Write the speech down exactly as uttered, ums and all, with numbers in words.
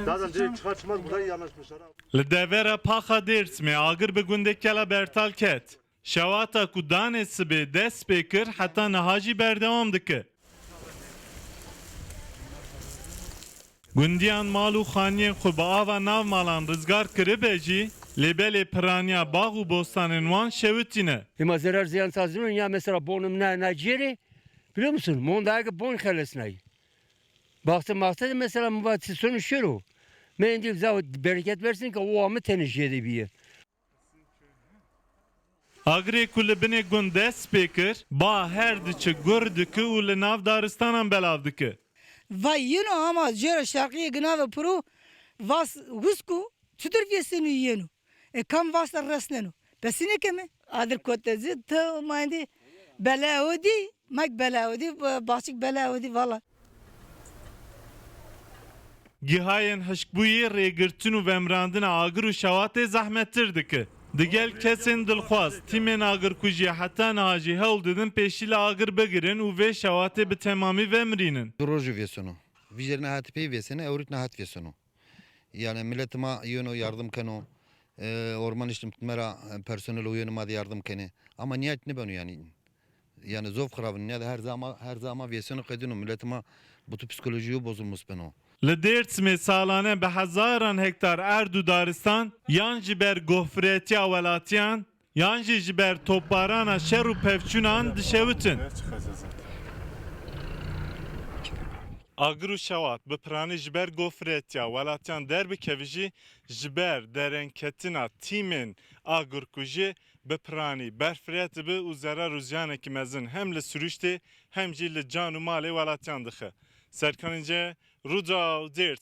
Zaten direkt çıkar çıkmaz buradan yanaşmışlar. Li devera Paxa Dêrsimê agir bi gundê Kela Bertal ket. Şewata ku danê sibê dest pê kir, heta niha jî berdewam dike. Gundiyan mal û xaniyên xwe bi ava nav malan rizgar kiribe jî, lê belê piraniya bax û bostanên wan şewitîne. Ema zerar ziyan sazî ne, ya mesela bonum ne, ne cêrê, biliyor musun? Mondayê ke bon xelesnayî. Baxte maxte de mesela min va sonu şero. Me endî za bereket versin ke o amı tenê jêde biye. Agirê ku li binê gund dest pê kir, ba her diçi gur dike û li nav daristanan belav dike. Va yeno ama cêra şerqiyê ginave piro, vas wis ku çitur vêseno yeno. E kam vasta resneno. Pesinê keme. Adir kote zî tu mayndî bela ew dî, mek bela ew dî, ba-, baxçik bela ew dî valla. Gihayên hişkbûyî rêgirtin û vemirandina agir û şewatê zehmettir dike. Digel kesên dilxwaz, tîmên agirkujiyê heta niha jî hewl didin pêşî li agir bigirin û vê şewatê bi temamî vemirînin. Du rojî vêseno. Vî jêr nehat pê vêsene, ewrît nehat vêseno. Yani millet ma yeno yardım keno, e, orman iştim mera, e, personel o yeno ma de yardım kene. Ama niyet ne beno yani. Yani zof xirabin, niyet her zaman, her zaman vêseno qedino. Millet ma bu tu psikolojiyo bozulmuş beno. Li Dêrsimê salane bi hezaran hektar erd û daristan yan ji ber gofretiya welatiyan, yan jî ji ber topbarana şer û pevçûnan dişewitin. Agir û şewat bi piranî ji ber gofretiya welatiyan derbikeve jî, ji ber derengketina tîmên agirkujî bi piranî berfireh dibe û zerar û ziyanekî mezin hem li siruştê hem jî li can û malê welatiyan dixe. Serkanê Cê, Rûdaw, Dêrs.